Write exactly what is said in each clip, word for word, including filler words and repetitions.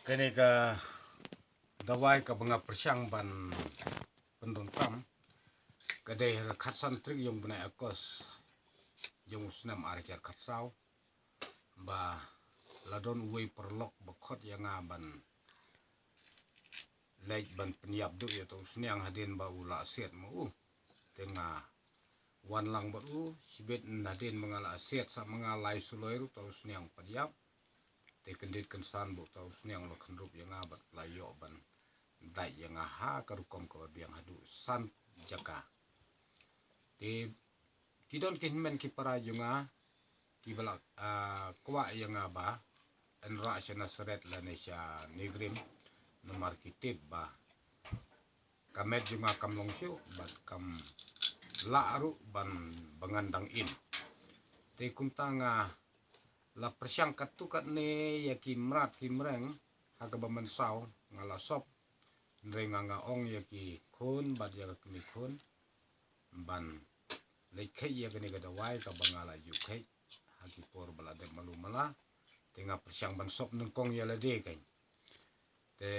Kane ka dawai kaba nga pyrshang ban pyndonkam ka dei ha ka khatsan tarik jong u bnai August jong u snem ar hajar khatsaw, ba la don uwei u paralok ba khot ïa nga ban leit ban pynïap duh ïa uto u sniang hadien ba u la siat ma u. Te nga wan lang bad u, shibit hadien ba nga la siat sa ma nga lai suloi ruh uto u sniang u pat ïap. Te kyndit kynsan ba uto u sniang u la khynrup ïa nga bad la ïoh ban dait ïa nga ha ka rukom kaba biang haduh san jaka. Te ki don ki hynmen ki para jong nga kiba la, ah, kwah ïa nga ba yn rah sha Nasaret lane sha NEIGRIHMS, namar ki tip ba ka met jong nga kam long shuh bad kam lah ruh ban ba ngan dang im. Te kumta nga la pyrshang katto katne ïa ki mrad ki mreng ha kaba mynsaw nga la sop. Hynrei nga nga ong ïa ki khun bad ïa ka kmie khun ban leit kheit ïa kane ka dawai kaba nga la ju kheit ha ki por ba la dep malu mala. Te nga pyrshang ban sop nyngkong ïa lade keiñ. Te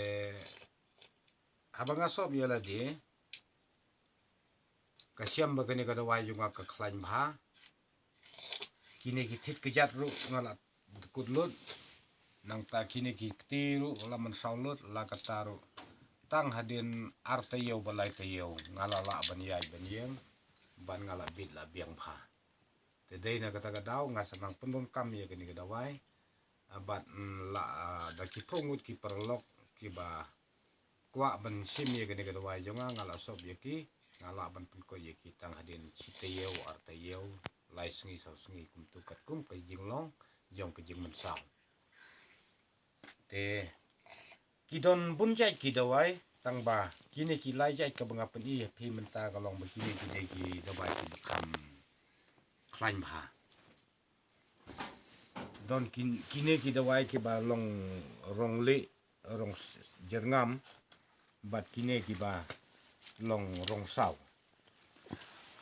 haba nga sop ïa lade, ka shem ba kane ka dawai jong nga ka khlaiñ bha. Kine ki thit kjat ruh nga la kut lut. Nangta kine ki kti ruh la mynsaw lut, la kata ruh tang hadien ar taïew ba lai taïew nga la lah ban ïaid ban ïeng, ban nga la bit la biang bha. Te dei na kata ka daw nga sa nang pyndonkam ïa kane ka dawai. Ah, bad, mm, la, ah, da ki phew ngut ki paralok kiba kwah ban shim ïa kane ka dawai jong nga, nga la sop ïa ki, nga lah ban pynkoit ïa ki tang hadien shi taïew, ar taïew, lai sngi, saw sngi, kumtu katkum ka jinglong jong ka jingmynsaw. Te ki don bun jait ki dawai, tang ba kine ki lai jait kaba nga pyni ïa phi mynta ka long ba kine ki dei ki dawai kiba kham khlaiñ bha. Don kin-, kine ki dawai kiba long rong lieh, rong s-, jyrngam, bad kine kiba long rong saw.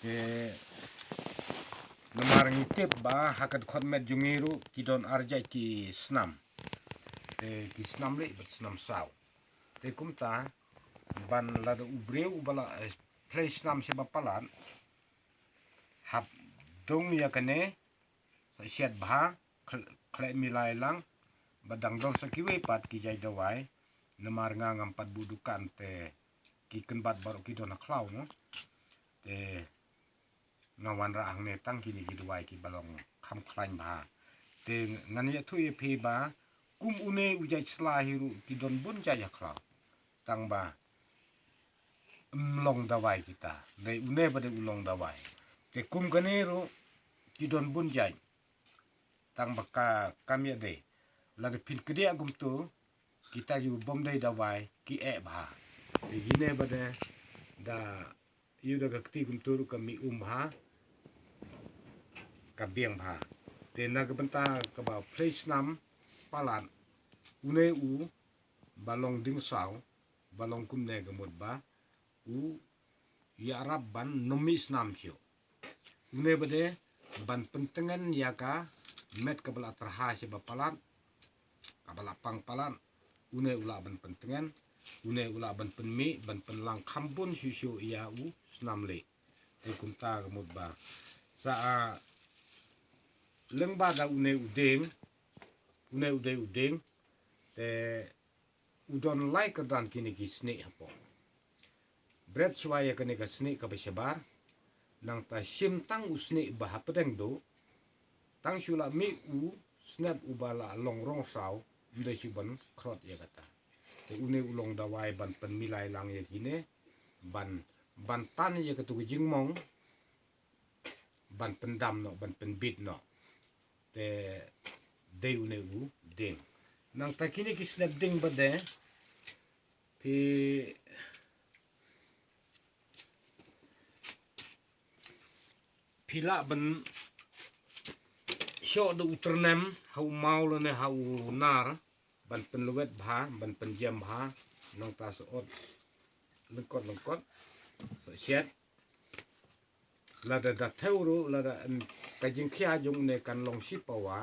Te namar ngi tip ba ha ka dkhot met jong ngi ruh ki don ar jait ki snam. Te ki snam lieh bad snam saw. Te kumta ban lada u briew uba la, eh, plie snam sha ba palat, hap dung ïa kane, sa shet bha, khl-, khleh milai lang, ba dang don sa kiwei pat ki jait dawai, namar nga ngam pat buh dukan te ki kynbat baroh ki don ha khlaw mo. Te nga wanrah hangne tang kine ki dawai kiba long kham khlaiñ bha. Te ngan ïathuh ïa phi ba kum une u jait sla hi ruh ki don bun jait ha khlaw. Tang ba ym long dawai kita. Dei une ba dei u long dawai. Te kum kane ruh ki don bun jait. Tang ba ka kam ïa dei. Lada phin kdiah kumtu, kita kiba bym dei dawai ki eh bha. Te kine ba dei da ïoh da ka kti kumtu ruh ka mih um bha, ka biang bha. Te na ka bynta kaba plie snam palat, une u ba long dieng saw, ba long kumne ka mut ba u ïarap ban nym mih snam shuh. Une ba dei ban pyntngen ïa ka met kaba la tyrha sha ba palat, kaba la pang palat, une u lah ban pyntngen, une u lah ban pynmih, ban pynlang kham bun shuh shuh ïa u snam lieh. Te kumta ka mut ba sa, ah, lyngba da une u dieng, une u dei u dieng, te u don lai kyrdan kine ki snieh hapoh. Bret shuwa ïa kane ka snieh kaba shabar, nangta shim tang u snieh ba hapdeng duh, tang shu la mih u snep uba la long rong saw, ym dei shu ban khrot ïa kata. Te une u long dawai ban pynmilai lang ïa kine, ban, ban tan ïa katu ka jingmong, ban pyndam noh, ban pynbit noh. Te dei une u dieng. Nangta kine ki snep dieng ba dei, phi, phi lah ban shoh da u tyrnem ha u maw lane ha u nar, ban pynlwet bha, ban pynjem bha, nangta sa ot lyngkot lyngkot, sa shet. Lada da thew ruh, lada, em, ka jingkhia jong une kan long shi pawa,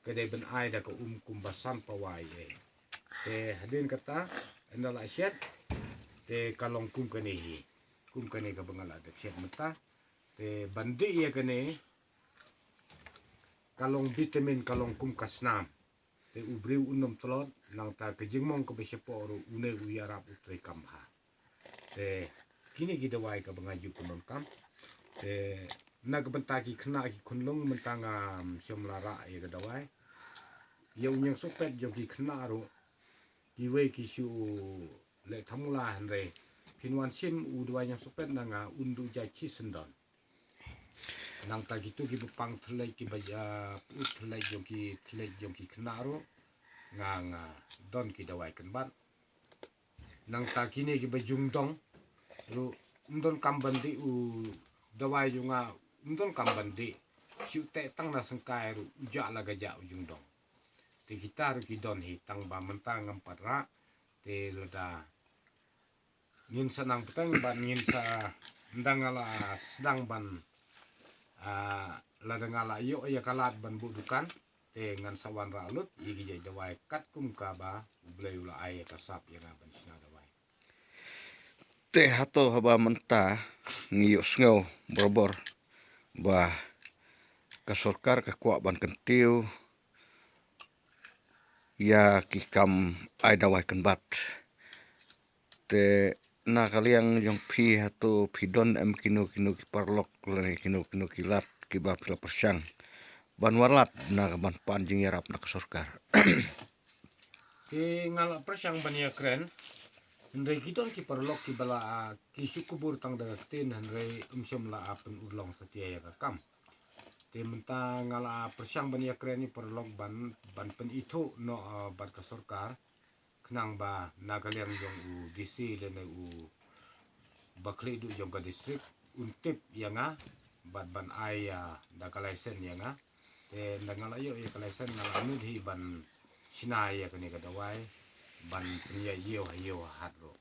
ka dei ban ai da ka um kumba san pawa ei ei. Te hadien kata, ynda la shet, te ka long kum kane hi. Kum kane kaba nga la dep shet mynta. Te ban dih ïa kane, ka long vitamin, ka long kum ka snam. Te u briew un ym tlot, nangta ka jingmong kaba shapoh ruh une u ïarap u trei kam bha. Te kine ki dawai kaba nga ju pyndonkam. Te na ka bynta ki khynnah ki khunlung mynta ngam shym la rah ïa ka dawai. Ïa u ñiangsohpet jong ki khynnah ruh, kiwei ki shu leh thamula, hynrei phin wan shim u dawai ñiangsohpet na nga, un duh jait shisyndon. Nangta kitu kiba pang thylliej, kiba, ah, put thylliej jong ki, thylliej jong ki khynnah ruh, nga, nga don ki dawai kynbat. Nangta kine kiba jungdong ruh, ym donkam ban dih u dawai jong nga, ym donkam ban dih. Shu teh tang na syngkai ruh u jah la ka jah u jungdong. Te kita ruh ki don hi, tang ba mynta ngam pat rah. Te lada ngin sa nang bteng ban ngin sa, ynda nga la sdang ban, ah, lada nga la ïoh ïa ka lad ban buh dukan, te ngan sa wanrah lut ïa ki jait dawai katkum kaba U Blei u la ai ïa ka sap ïa nga ban shna dawai. Te hato haba mynta ngi ïohsngew barabor ba ka sorkar ka kwah ban kyntiew ïa ki kam ai dawai kynbat. Te na ka liang jong phi, hato phi don em kino kino ki paralok lane kino kino ki lad kiba phi la pyrshang ban wallam na ka ban pan jingïarap na ka sorkar? Te nga la pyrshang ban ïakren, hynrei ki don ki paralok kiba la, ah, ki shu kubur tang da ka ktien, hynrei ym shym la, ah, pynurlong satia ïa ka kam. Te mynta nga la pyrshang ban ïakren ïa ki paralok ban, ban pynithuh noh, ah, bad ka sorkar, khnang ba na ka liang jong u D C lane u ba khlieh duh jong ka district un tip ïa nga bad ban ai, ah, da ka license ïa nga. Te ynda nga la ïoh ïa ka license nga la mut hi ban shna ïa kane ka dawai ban pynïaid ïew ha ïew ha hat ruh.